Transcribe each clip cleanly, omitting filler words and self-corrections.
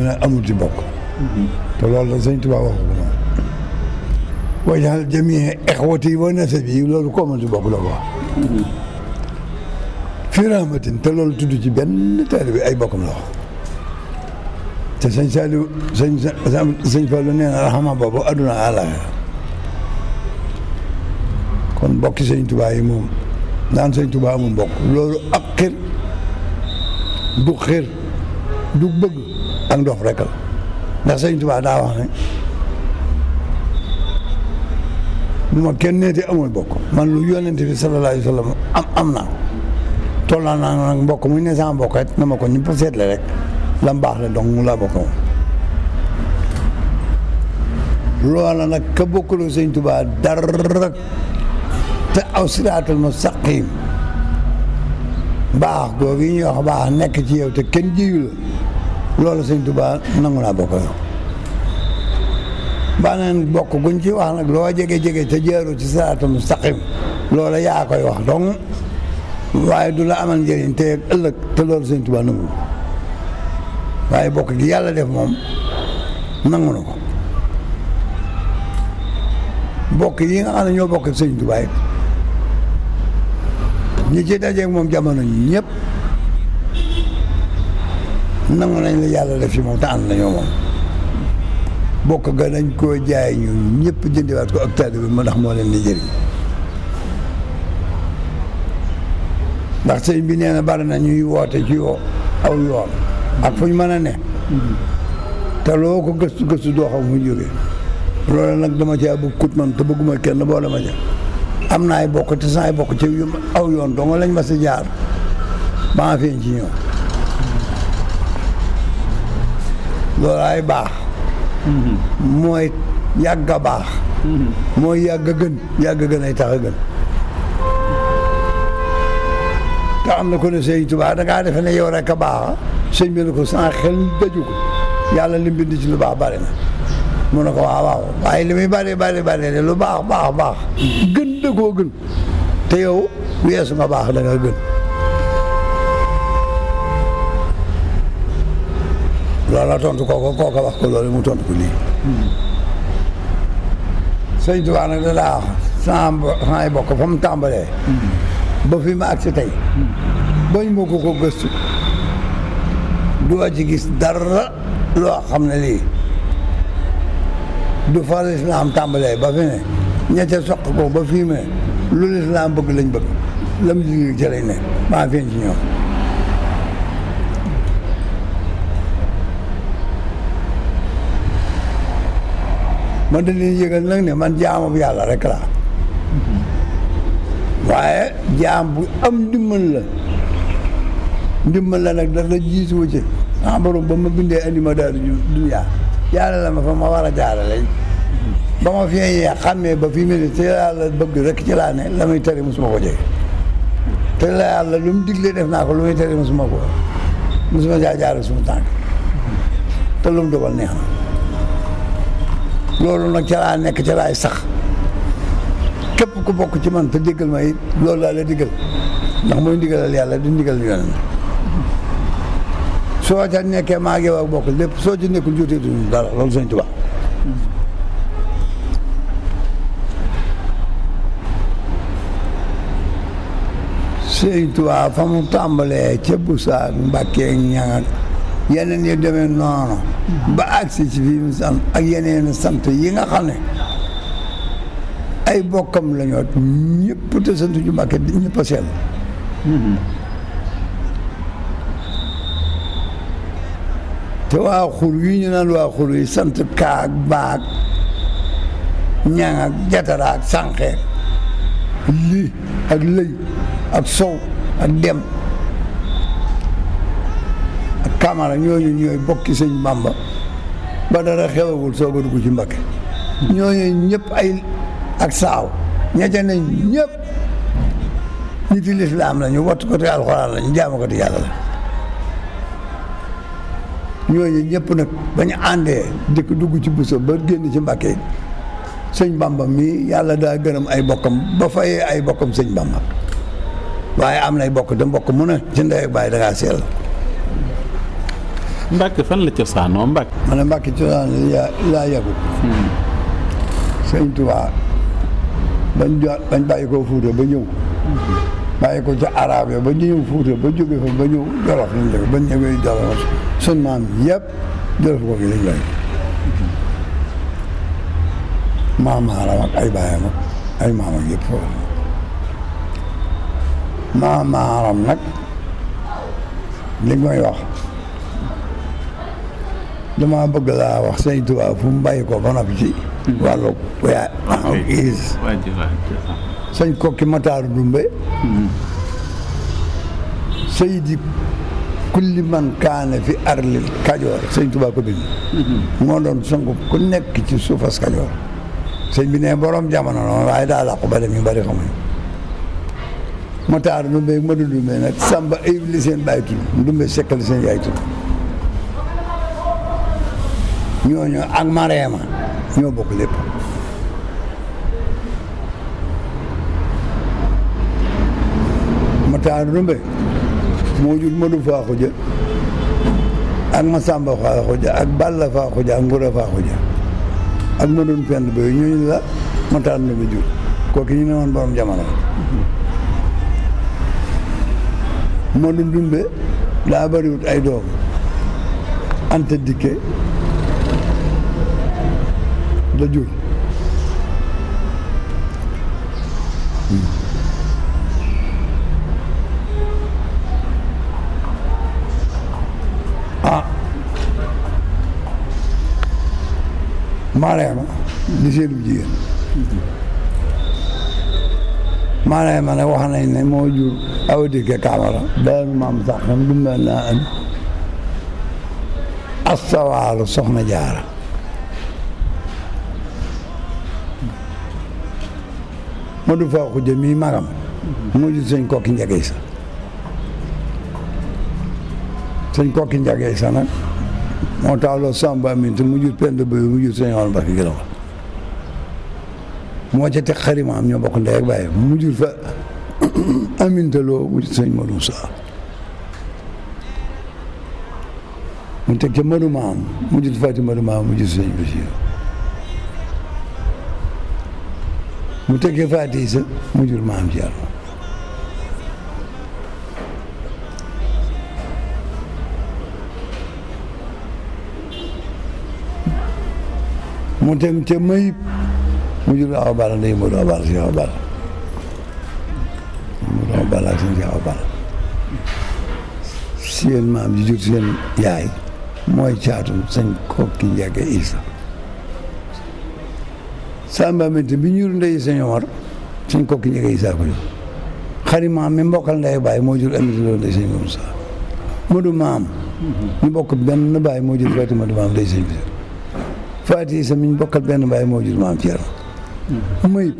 ne amul ci bokk te loolu la sëñ Tuubaa waxu ko moom wajal jamii ixwati wa nasabi loolu ko amul ci bokk la ko wax fii rahmatin te loolu tudd ci benn taalibe bi ay bokkam la wax te sëñ Saliou sëñ Fallu nee na raxama boobu adduna àllaaxira kon bokki sëñ Tuubaa yi moom naan sëñ Tuubaa amul mbokk loolu ak xir du xir du bëgg ak ndox rek la ndax sëñ Tuubaa daa wax ne bu ma kenn neeti amul mbokk man lu yonente bi sallallahu alayhi wa sallam am naa toll naa nag mbokk muy ne sama mbokk it na ma ko ñu fa seetle rek la mbaax la donc mu laa bokk moom loola nag ka bokkuloo sëñ Tuubaa dara te aw siraatal mustaqim baax googu yi ñuy wax baax nekk ci yow te kenn jiyu la loolu sëñ Tuubaa nangu naa bokk yow baa neen bokk guñ ci wax nag loo jege-jege te jaaru ci siraatal mustaqim loola yaa koy wax donc waaye du la amal njëriñ te ëllëg te loolu sëñ Tuubaa nangu waaye bokk gi yàlla def moom nangu na ko bokk yi nga xam ne ñoo bokk sëñ Tuubaa ñi ci dajeeg moom jamono ñëpp nangu nañ la yàlla def ci moom te ànd nañoo moom bokk ga nañ koo jaay ñun ñëpp jëndiwaat ko ak taalibe bi ma ndax moo leen di jëriñ ndax sëñ bi nee na bari na ñuy woote ci aw yoon ak fu ñu mën a ne te loo ko gëstu gëstu doo xam fu jógee loolu nag dama caa bëgg kut man te bëgguma kenn boole ma ca am na ay bokk te saa ay bokk ci aw yoon dong lañ ma si jaar ba nga feeñ ci ñoom loolu ay baax mooy yàgg a baax mooy yàgg a gën ay tax a gën te am na ko ne sëñ Tuubaa da ngaa defe ne yow rek a baax sëñ bi ne ko sans xel daju ko yàlla lim bind ci lu baax bari na mu ne ko waaw waaye li muy bari de lu baax gën da koo gën te yow weesu nga baax da nga gën loola tontu kooka wax ko loolu mu tontu ko lii sëñ Tuubaa nag da daa wax samay bokk fa mu tàmbalee ba fi ma agsi tey bañ moo ko gëstu doo ci gis dara loo xam ne lii du fa lislaam tàmbalee ba fi ne ñette soq ko ba fii ne lu lislaam bëgg lañ bëgg lam liggéey ci lañ ne maa feeñ ci ñoom man da leen yëgal nag ne man jaamu bu yàlla rek laa waaye jaam bu am ndimbal la nag dara jiitu ci borom ba ma bindee andi ma daal dunya jaarale la ma fa ma war a jaarale ba ma feeñee xàmmee ba fi mu ne te yàlla bëgg rek ci laa ne la muy tere mosuma ko jege te la yàlla lu mu diglee def naa ko lu muy tere mosuma jaarale suma tànk te lu mu dogal neex na loolu nag ca laa nekk ca laay sax képp ku bokk ci man te diggal ma it loolu laa la diggal ndax mooy ndigalal yàlla di ndigal yoon soo ca nekkee maa ngi wax bokk lépp soo ci nekkul jotee duñu dara loolu sëñ Tuubaa sëñ Tuubaa fa mu tàmbalee ca Busaak Mbàkke ak Ñaŋ ak yeneen yi demee noonu ba agsi ci fii mu sant ak yeneen sant yi nga xam ne ay bokkam la ñoo ñëpp te sant ñu Mbàkke ñëpp a sell te waa xur yi ñu naan waa xur yi sant kaak baak Ñaŋ ak Jatara ak Sànqe lii ak lëy ak sow ak dem ak Kamara ñooñu ñooy bokki sëñ Bamba ba dara xewagul soog a dugg ci Mbakke ñooñu ñëpp ay ak saaw ñette nañ ñëpp nit yi lislaam lañu wattu ko te alxuraan lañu jaamu ko te yàlla la ñooñu ñëpp nag ba ñu àndee dëkk dugg ci Buso ba génn ci Mbakke sëñ Bamba mi yàlla daa gërëm ay bokkam ba fayee ay bokkam sëñ Bamba waaye am nay bokk te mbokk mu ne ci ndey ak baay da ngaa seel Mbàkke fan la cosaanoo Mbàkke. ma ne Mbàkke cosaan laa yàggut. Sëñ Tuubaa bañ bàyyi ko Fuuta ba ñëw. bàyyi ko ca arab ya ba ñëw Fuuta ba jóge fa ba ñëw Jolof lañ def ba ñëwee Jolof sun maam yëpp Jolof ko fi lañ bàyyi. maamaaram ak ay baayam ak ay maamam yëpp foofu. maamaaram nag li may wax dama bëgg laa wax Sëñ Tuubaa fu mu bàyyi ko ba noppi ci wàllu is sëñ Kokki Matar Dumbe Seydi kulli man kaane fi arlil Kajoor Sëñ Tuubaa ko bind moo doon sangu ku nekk ci suufas Kajoor sëñ bi ne borom jamono noonu waaye daa làqu ba dem ñu bari xamuñ Matar Dumbe Madu Dumbe nag Samba Ayib li seen bàyyi tudd Dumbe sekkal seen yaay tudd ñooñu ak Mareema ñoo bokk lépp Matar Dumbe moo jur Madu Faaxuja ak Masamba Faaxuja ak Balla Faaxuja ak Ngura Faaxuja ak ma doon pend ba ñooñu la Matar Dumbe jur kooku ñu ne woon borom jamono Madu Dumbe daa bariwut ay doom Anta Dikke la jur Mareema di seenu jigéen Mareema nag wax nañ ne moo jur Awa Dikke Kamara daanu maam sax xam du mel naa am astawaalu Soxna Jaara Madu Faaxuja mii magam moo jur sëñ Kokki Njagey sa sëñ Kokki Njagey sa nag moo taaloo Samba Aminta mu jur Penda Boy mu jur sëñ Omar Mbacke Gilawal moo ca teg xarimaam ñoo bokk ndey ak baay mu jur fa Aminta Lo mu jur sëñ Modou Moussa mu teg ca Modou Maam mu jur Fatima Modou Maam mu jur sëñ Bachir mu teggee Faati Isa mu jur Maam Jaara mu teg ca Mayib mu jur Awa Balla ndey Modou Awa Balla si Awa Balla Modou Awa Balla ak seen si Awa Balla seen maam ji jur seen yaay mooy caatum sëñ Kokki Njage Isa Samba Aminta bi ñu jur ndey sëñ Omar sëñ Kokki Njage Isa ko jur xarimaam mi mbokkal ndey baay moo jur Aminta Lo ndey sëñ Moussa Modou Maam ñu bokk benn baay moo jur Fatima Modou Maam ndey sëñ Bachir Faati Isa mi ñu bokkal benn baay moo jur Maam Thierno Mayib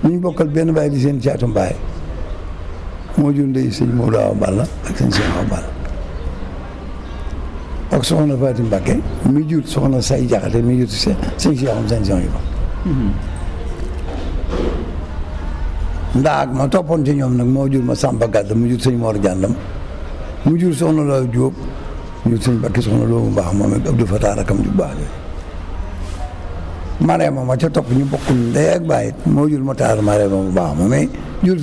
mi ñu bokkal benn baay di seen caatum baay moo jur ndey sëñ Modou Awa Balla ak sëñ Cheikh Awa Balla ak soxna Faati Mbàkke mi jur soxna Say Jaxate mi jur sëñ Cheikh am sëñ yi ba ndaag ma toppoon ci ñoom nag moo jur ma Samba Gàdd mu jur sëñ Mor Jàndam mu jur soxna Lo Jóob mu jur sëñ Mbàkke soxna Lo mu baax moom ak Abdou Fatah rakam ju baax Mareema ma ca topp ñu bokkul ndey ak baay moo jur ma taar Mareema mu baax moom mais jur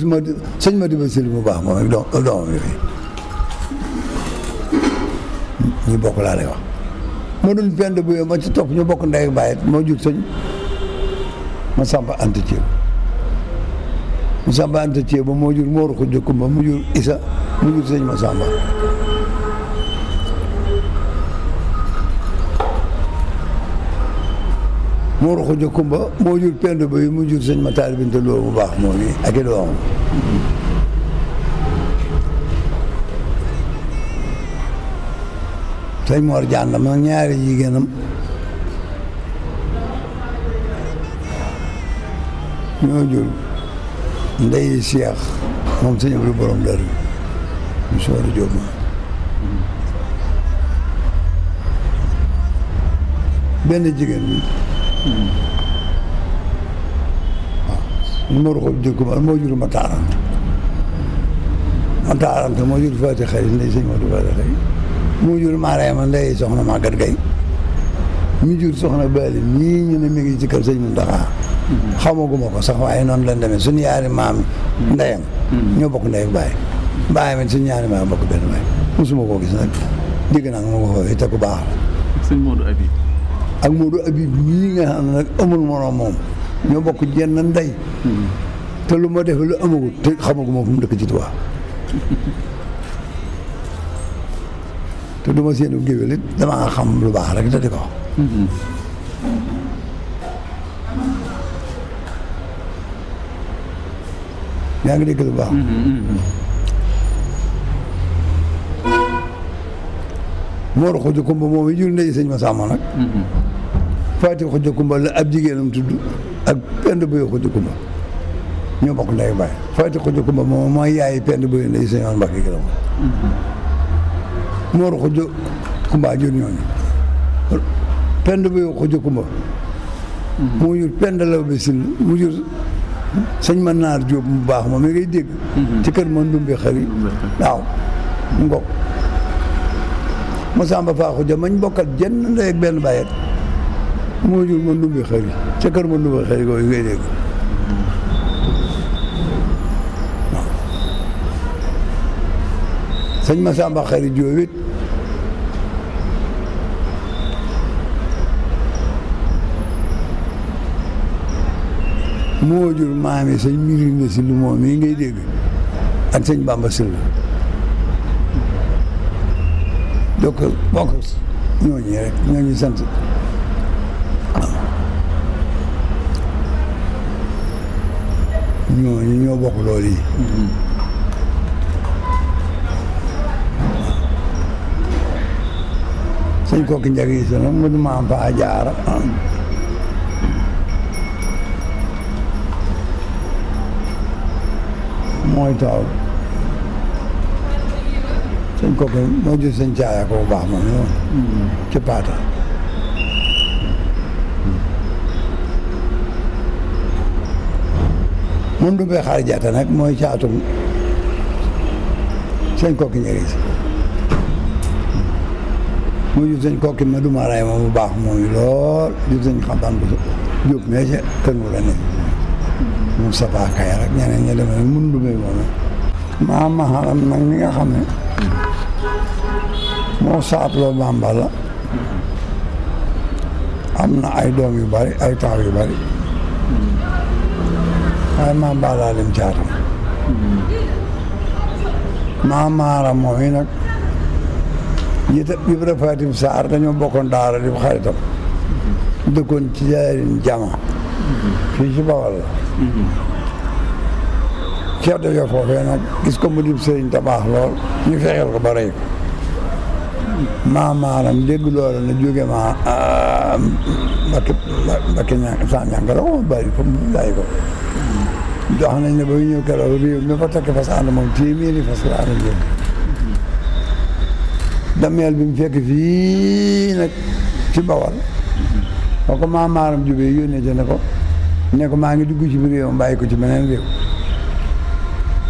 sëñ ma diba sëli mu baax moom ak doomam yooyu ñu bokk laa lay wax ma dul Penda Boy ma ci topp ñu bokk ndey ak baay moo jur sëñ ma Samba Anta Thiéb ma Samba Anta Thiéb ba moo jur Mor Khoudia Kumba mu jur Isa mu jur sëñ ma Samba Mor Khoudia Kumba moo jur Penda Boy mu jur sëñ ma Taal Binta Lo bu baax moom yi ak i doomam sëñ Mor Jàndam ak ñaari jigéenam ñoo jur ndey Cheikh moom sëñ Abdou borom Dar bi mu soor a jóob ma benn jigéen bi waaw Mor Khoudia Kumba moo jur ma taarante moo jur Faati Xari ndey sëñ Modou Faati Xari mu jur Mariama ndey soxna Maguette Gueye mi jur soxna Bali mii ñu ne mi ngi ci kër sëñ Mountakha xamaguma ko sax waaye noonu lañ demee suñu yaari maam ndeyam ñoo bokk ndey baay baayam it suñu ñaari maam bokk benn baay mosuma koo gis nag dégg naa nga ma ko foofee te ku baax la sëñ Modou Habib ak Modou Habib mii nga xam ne nag amul moroom moom ñoo bokk jenn ndey te lu ma def lu amagut te xamaguma fu mu dëkk ci Tuubaa te du ma seenu géwél it damaa xam lu baax rek te di ko yaa ngi dégg lu baax Mor Xuja Kumba moom yi jur ndey sëñ Masamba nag Faati Xuja Kumba la ab jigéenam tudd ak Penda Boye Xuja Kumba ñoo bokk ndey baay Faati Xuja Kumba moom mooy yaay Penda Boye ndey sëñ Yoon Mbàkke Gërëm Mor Xuja Kumba jur ñooñu Penda Boye Xuja Kumba moo jur Penda Law bi sil mu jur sëñ ma naar Jóob mu baax moom mi ngay dégg ci kër ma ndumbe xari waaw ngok Masamba Faa Xuja mañ bokkal jenn ndey ak benn bàyyet moo jur ma ndumbe xari ca kër ma ndumbe xari googu ngay dégg waaw sëñ Masamba xari Jóob it moo jur maam yi sëñ miri na si lu moom mii ngay dégg ak sëñ Bamba Sylla donc bokk ñooñu rek ñooñu sant waaw ñooñu ñoo bokk loolu yi sëñ Kokki Njag yi sa nag mu maam Faa Jaara mooy taw sëñ Kokki moo jur sëñ Caaya ko bu baax moom noonu ci Paata moom du bee xaar jaata nag mooy caatum sëñ Kokki Njag si moo jur sëñ Kokki ma duma ray moom bu baax moom lool jur sëñ xambaan bu jóob mee ca kër mu la ne moom Sapa Kaya rek ñeneen ñi demee mun dumee moom maam Maharam nag mi nga xam ne moo saatloo Maam Balla am na ay doom yu bari ay taaw yu bari waaye Maam Balla lim caatam maam Maharam moom yi nag yita Ibra Fatim Saar dañoo bokkoon daara di xaritam dëkkoon ci jaarin jama fii ci Bawal la Cheikh de Yoff foofee nag gis ko mu dib sëriñ te baax lool ñu fexeel ko ba rey ko maam Maharam dégg loola na jóge ma Mbakke sa ñànk la ko bàyyi ko mu bàyyi ko jox nañ ne ba ñu ñëw keroog réew mi fa takk fas ànd moom téeméeri fas la ànd jëm dameel bi mu fekk fii nag ci Bawal boo ko maam Maharam jubee yónnee ci ne ko maa ngi dugg ci biir réew bàyyi ko ci beneen réew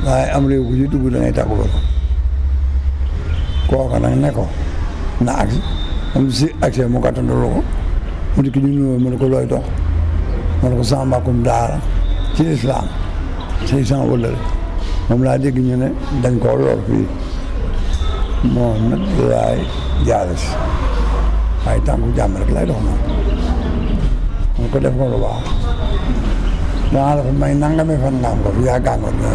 waaye am réew ku ci dugg da ngay tàggu ba ko kooka nag ne ko na agsi am si accès mu gàttandalu ko mu dikk ñu nuyoo mu ne ko looy dox mu ne ko sama mbàkkum daara ci lislaam ci sama wëllëre moom laa dégg ñu ne dañ koo lor fii moom nag laay jaare si waaye tànku jàmm rek lay dox moom mu ko def ko lu baax danaa la fa may nangami fan nga am ko fi yaa gàngoor ne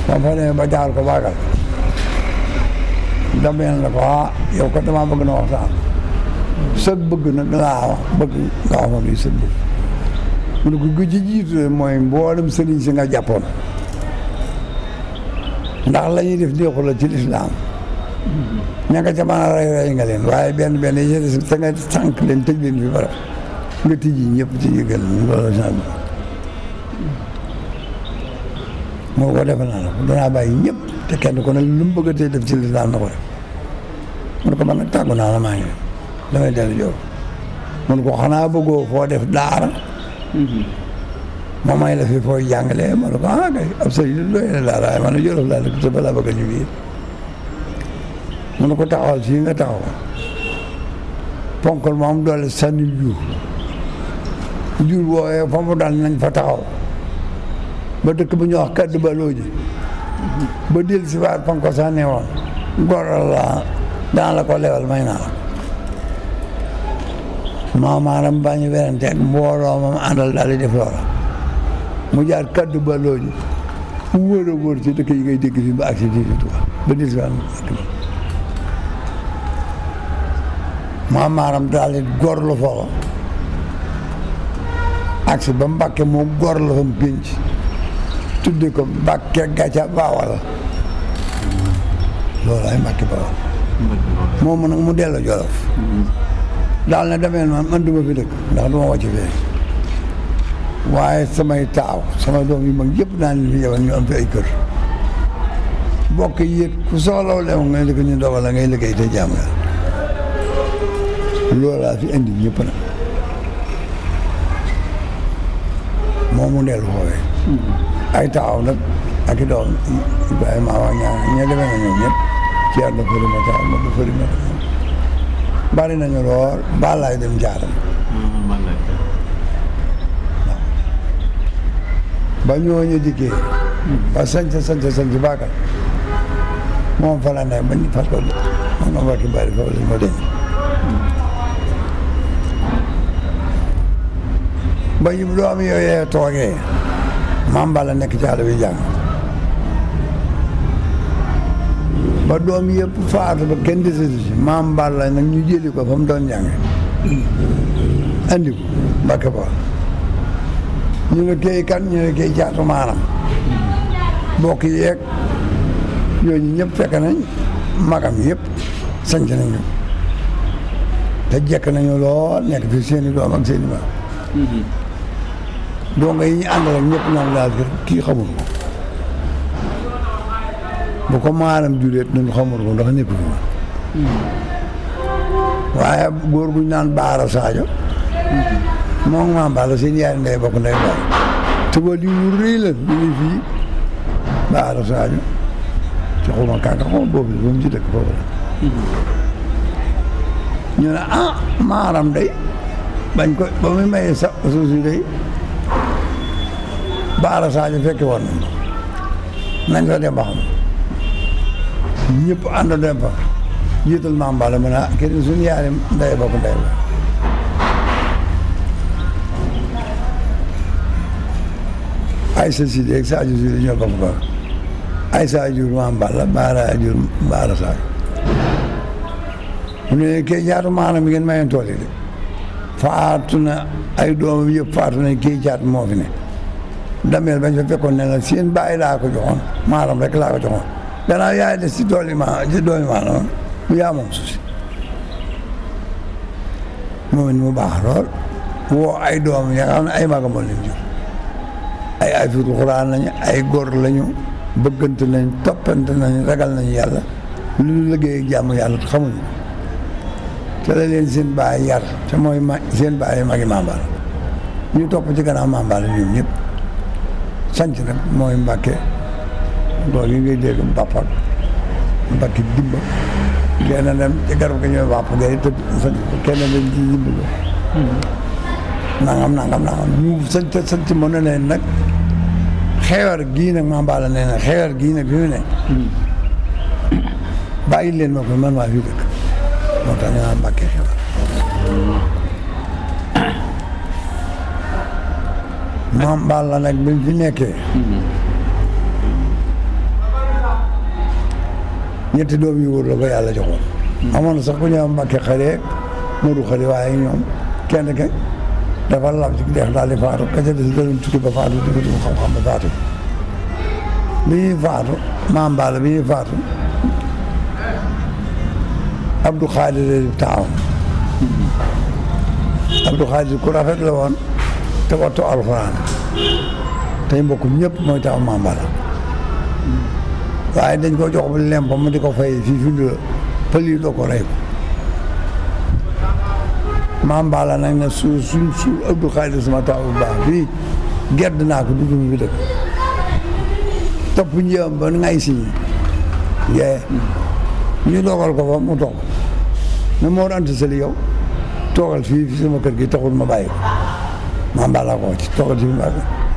ba fa demee ba jaar ko baagal dameel na ko yow ko dama bëgg na waxtaan sëg bëgg nag danaa wax bëgg nga wax ma lii sëg bëgg mu ne ko gu ci jiitu mooy mboolem sëriñ si nga jàppoon ndax la ñuy def neexu la ci lislaam ña nga ca mën a rey nga leen waaye benn yi ci des te nga sànq leen tëj leen fi bara nga tijji ñëpp ci yëgal loolu genre moo ko defal naa la ko danaa bàyyi ñëpp te kenn ko ne lu mu bëgg a tey def ci lislaam na ko def mun ko man nag tàggu naa la maa ngi damay dellu jow mun ko xanaa bëggoo foo def daara moo may la fi fooy jàngalee ma ne ko kay ab sëriñ doy na daara waaye man Jolof laa dëkk te balaa bëgg a liggéey mu ne ko taxawal fii nga taxaw ponkal moom doole sànni jur woowee fa mu dal nañ fa taxaw ba dëkk bu ñu wax kaddu baloo ji ba del si waat fa nga ko sànnee woon goral la dana la ko lewal may naa la maamaaram baa ñu werante ak mbooloo moom àndal daal di def loola mu jaar kaddu baloo ji mu wóor a wóor ci dëkk yi ngay dégg fii ba agsi fii Tuubaa ba del si waat maamaaram daal di gorlu foofa agsi ba Mbàkke moo gorlu fa mu pénc tudde ko Mbàkke Gàcca Baawal loolu ay Mbàkke Baawal moom nag mu dellu Jolof daal na demee man duma fi dëkk ndax duma wàcc fee waaye samay taaw sama doom yi mag yëpp naa leen fi yebal ñu am fi ay kër bokk yéet ku soxlaw lew ngay dëkk ñu dogal la ngay liggéey te jàmm la loolu laa fi indi ñëpp nag moom mu dellu foofee ay taxaw nag ak i doom Ibrahima waa ña demee na ñoom ñëpp ceer na fëri ma taxaw ma du fëri ma taxaw bari nañu lool balaay dem jaaram ba ñooñu dikkee ba sanc baakal moom fa la nekk ba ñu fas ko moom na wakki bari foofu lañ ko denc ba ñu doom yooyee toogee Maam Balla nekk ci àll bi jàng ba doom yëpp faatu ba kenn desatu ci Maam Balla nag ñu jëli ko fa mu doon jànge andi ko Mbàkke Bawol ñu ne kay kan ñu ne kay Caatu Maaram bokk yeeg ñooñu ñëpp fekk nañ magam yëpp sanc nañu te jekk nañu lool nekk fi seeni doom ak seeni maam donga yi ñu àndal ak ñëpp naan daal kii xamul ko bu ko maaram jureet ñun xamul ko ndax nekku fi waaye góor guñ naan Baara Sadio moom Maam Balla seen yaay ndey bokk ndey baay te ba li mu rëy la ñu ngi fii Baara Sadio ci xuma kànka xuma boobu ba mu ci dëkk foofu la ñu ne maaram day bañ ko ba muy mayee sa suuf si day Baara Sadio fekki woon nañ fa dem ba xam ñëpp ànd dem fa jiital Maam Balla mu ne kenn suñu yaari ndey bokk ndey la ay sa si ak Sadio si ñoo bokk ba ay sa jur Maam Balla Baara jur Baara Sadio mu ne kii jaatu maanaam mi ngeen mayoon tool yi de faatu na ay doomam yëpp faatu nañ kii jaat moo fi ne dameel bañ fa fekkoon ne la seen bàyyi laa ko joxoon maaram rek laa ko joxoon gannaaw yaay des ci dooli maanaam mu yaa moom suuf si moom it mu baax lool woo ay doom ya nga xam ne ay magam moo leen jur ay afiru xuraan lañu ay góor lañu bëggante nañ toppante nañ ragal nañu yàlla lu ñu liggéey ak jàmm yàlla xamuñu te la leen seen baay yar te mooy seen baay magi Maam Balla ñu topp ci gannaaw Maam Balla ñoom ñëpp sanc nag mooy Mbàkke loolu yi ngay dégg Mbappak Mbàkke Dimba kenn dem ci garab ga ñooy wàpp gay te sanc kenn dem ci dimba ko nangam ñu sanc mën na leen nag xewar gii nag Maam Balla nee na xewar gii nag fi mu ne bàyyi leen ma ko man maa fi dëkk moo tax ñu naan Mbàkke xewar Maam Balla nag bi mu fi nekkee ñetti doom yu wóor la ko yàlla joxoon amoon na sax ku ñëw Mbàkke xareek Moodu xari waaye ñoom kenn ke dafa lab ci deex daal di faatu ka ca des doon tukki ba faatu tukki bu xam-xam ba faatu bi ñuy faatu Maam Balla bi ñuy faatu Abdou Khadir taawam Abdou Khadir ku rafet la woon te wattu alxuraan tey mbokk ñëpp mooy taw Maam Balla waaye dañ ko jox bu lemp mu di ko fay fii fi mu pël yi doo ko rey ko Maam Balla nag ne suul Abdou Khadir sama taw bu baax bii gedd naa ko dugg fi dëkk topp njëam ba ngay si ngee ñu dogal ko fa mu toog ne Mor Anta Sali yow toogal fii fi sama kër gi taxul ma bàyyi ko maam Balla ko ci toogal ci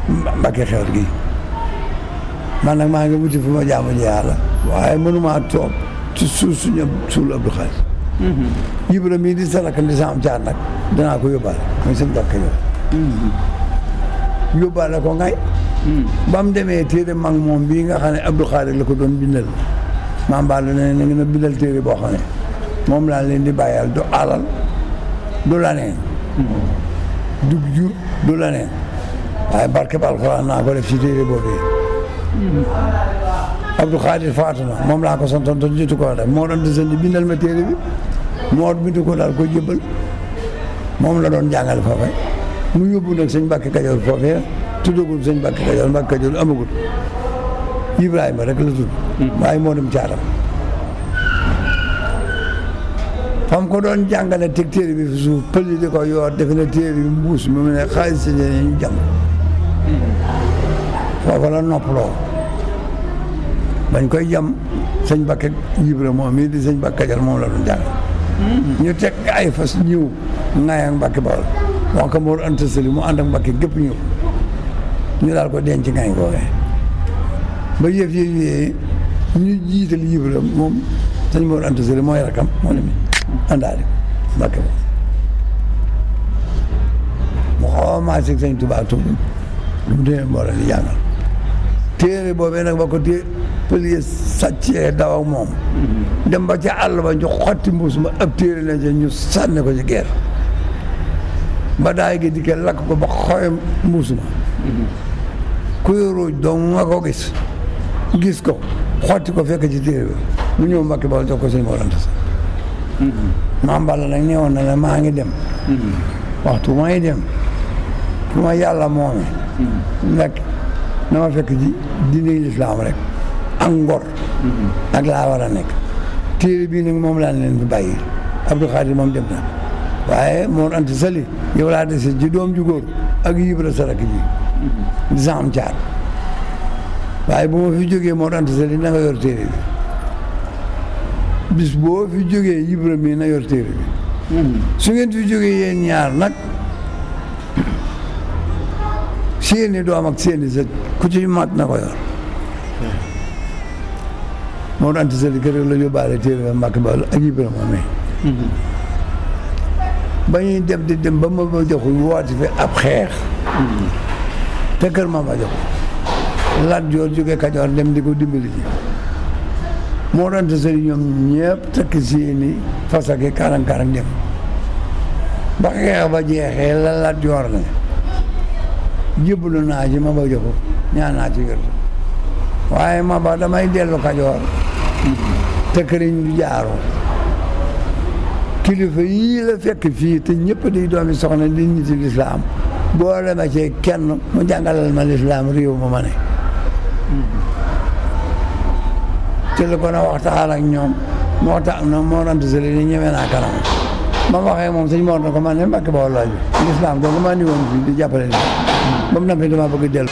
Mbàkke Xewar gi man nag maa ngi wuti fu ma jaamu ji yàlla waaye mënumaa toog ci suuf suñu suul Abdou Khadre Ibra mii di sarak di sam caar nag danaa ko yóbbaale mooy seen Mbàkke yóbbaale ko ngay ba mu demee téere mag moom bii nga xam ne Abdou Khadre la ko doon bindal maam Balla ne na ngeen a bindal téere boo xam ne moom laa leen di bàyyal du alal du laneen du jur du laneen waaye barke ba alxuraan naa ko def ci téere boobee Abdou Khadre faatu na moom laa ko santoon te jotu ko def moo doon desandi bindal ma téere bi moo bindu ko daal ko jëbbal moom la doon jàngale foofe mu yóbbu nag sëñ Mbàkke Kajoor foofee tuddagul sëñ Mbàkke Kajoor Mbàkke Kajoor amagul Ibrahima rek la tudd waaye moo dem caatam fam ko doon jàngale teg téere bi fi suuf pël yi di ko yoor defe na téere bi mbuus mu ne xaalis si ñu jàng foofa la noppaloo bañ koy jam sëñ Mbàkke Ibra moom mii di sëñ Mbàkke Kajoor moom la doon jàngale ñu teg ay fas ñëw ngaay ak Mbàkke Bawol wax ko Mor Anta Sali mu ànd ak Mbàkke gépp ñëw ñu daal ko denc ngaay googee ba yëf yee ñu jiital Ibra moom sëñ Mor Anta Sali mooy rakam moo ne mi àndaale Mbàkke ba mu xaw a maasig sëñ Tuubaa tuuti lu mu demee Mor di jàngal téere boobee nag ba ko pëlie sàccee daw ak moom dem ba ca àll ba ñu xotti mbuus ma ab téere na ca ñu sànni ko ci geer ba daay gi dikkee lakk ko ba xooy mbuus ma kuy ruuj dong nga ko gis ko xotti ko fekk ci téere bi mu ñëw Mbàkke Bawol jox ko sëñ Mor Anta Sali maam Balla nag neewoon na la maa ngi dem waxtu may dem fu ma yàlla moome nekk na ma fekk ci diine lislaam rek ak ngor ak laa war a nekk téere bii nag moom laa leen fi bàyyi Abdou Khadre moom dem na waaye Mor Anta Sali yow laa dese ci doom ju góor ak Ibra sarak ji di sam caar waaye bu ma fi jógee Mor Anta Sali na nga yor téere bi bis boo fi jógee Ibra mii na yor téere bi su ngeen fi jógee yéen ñaar nag seeni doom ak seeni sët ku ci mat na ko yor Mor Anta Sali kër la yóbbaale téere Mbàkke Bawol ak Ibra moom ba ñuy dem di dem ba ma joxul woote fi ab xeex te kër ma jox Lat Joor jóge Kajoor dem di ko dimbali ji Mor Anta Sali ñoom ñëpp takk seeni fas ak karang-karang dem ba xeex ba jeexee la Lat Joor ne jébbalu naa ci ma ba joxu ñaan naa ci wér waaye ma ba damay dellu Kajoor te këriñ du jaaroo kilifa yii la fekk fii te ñëpp di doomi soxna di nit ci lislaam boo demee ci kenn mu jàngalal ma lislaam réew ma ne ci la ko na waxtaan ak ñoom moo tax na Mor Anta Sali ni ñeme naa kanam ma waxee moom sëñ Mor na ko man ne Mbàkke Bawol laaju lislaam donc ma ni woon fii di jàppale li ba mu nampee dama bëgg dellu